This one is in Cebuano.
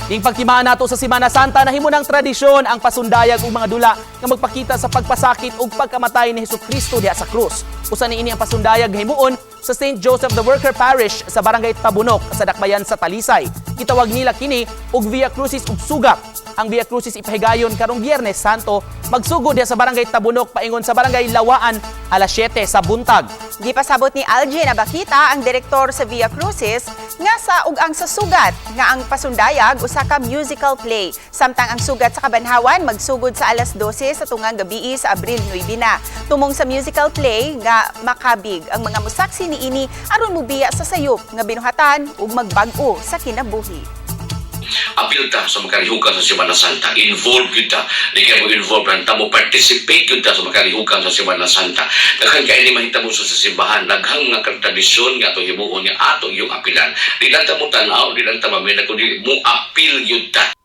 Ning pagtimaan nato sa Semana Santa, nahimo ng tradisyon ang pasundayag ug mga dula nga magpakita sa pagpasakit ug pagkamatay ni Hesukristo diha sa krus. Usa niini ang pasundayag nga himuon sa St. Joseph the Worker Parish sa Barangay Tabunok sa Dakbayan sa Talisay. Gitawag nila kini og Via Crucis ug Sugat. Ang Via Crucis ipahigayon karong Biyernes Santo, magsugod diha sa Barangay Tabunok paingon sa Barangay Lawaan alas 7 sa buntag. Gipasabot ni Algin Abakita, ang direktor sa Via Crucis, nga sa ug ang sa sugat nga ang pasundayag usa ka musical play. Samtang ang sugat sa Kabanhawan magsugod sa alas 12 sa tungang gabii sa Abril 9 na. Tumong sa musical play nga makabig ang mga musaksi niini aron mubiya sa sayop nga binuhatan ug magbag-o sa kinabuhi. Apil ta sa makalihukan sa Semana Santa. Involve gyud ta. Di kay mo involve lang ta, mo participate gyud ta sa makalihukan sa Semana Santa. Daghan kay ni mahitabo sa simbahan, daghang mga tradisyon nga ato himuon nga ato yung apilan. Di lang ta mo tan-aw, di lang ta mamina, kundi mo apil gyud ta.